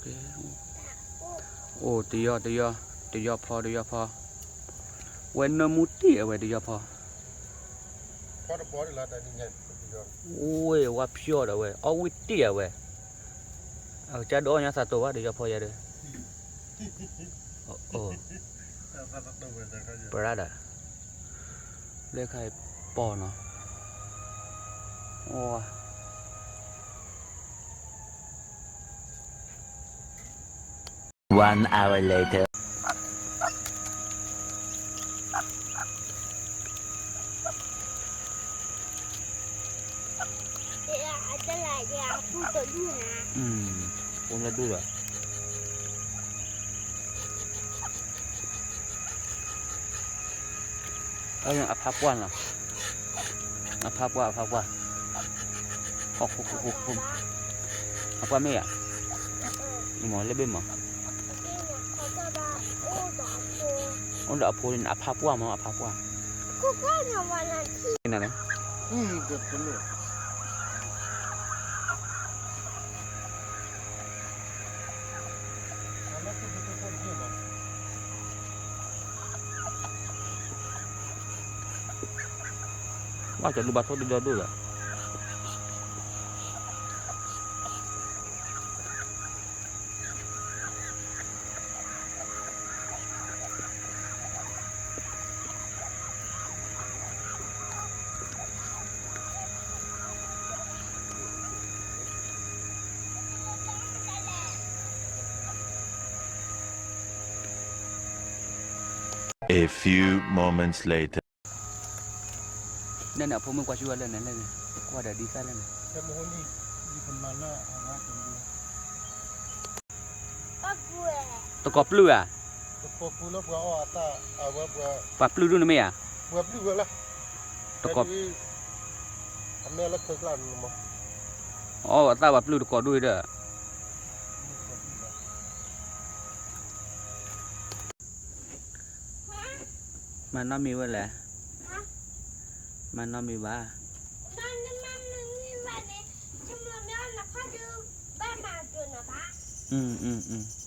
အိၣ်တယီတယီ, တယီဖီတယီဖီ, ဝဲနၢမူတ့ၢ်အဝဲတယီဖီ, အိၣ်ဝဲဝါဖျီဒီးဝဲ အီၣ်ဝံၣ်တ့ၢ်အဝဲ, အကစၢ်ဒုးအီၣ်ညါသးတိၤဘၣ်တယီဖီယဲဒီး, ပရၢ်ဒီး, လၢခါအံၤပီၢ်နီၤ, အိၣ် One hour later. အဖးပှၢ်နီၤ, အဖးပှၢ် အဖးပှၢ်, အဖးပှၢ်မ့ၢ်ဧါ, မ့ၢ်လၢဘ့ၣ်မး, အိၣ်ဒီးအဖိန့ၣ် အဖးပှၢ်မး အဖးပှၢ်, နလဲၣ် ဘၣ်ကလူဘၣ်ထိၣ်ဒုဒီဒိၣ်လီၤ. A few moments later. န့ၣ်န့ၣ် အဖိမုၣ်ကွၢ်ဆူၣ်ဝဲလၢန့ၣ်လၢန့ၣ်, ကွၢ်ဒီးဒ်သၣ်လၢန့ၣ်, တကိးပျုၢ်ဧါ, ပှၤပျုၢ်ဒိၣ်န့ၣ်မ့ၢ်ဧါ, တကိး, အီၣ်အသၣ်ပှၤပျုၢ်တကိးဒိၣ်ဒီး မၤနီတမံၤဝဲလဲၣ်, မၤနီတမံၤဘၣ်, အ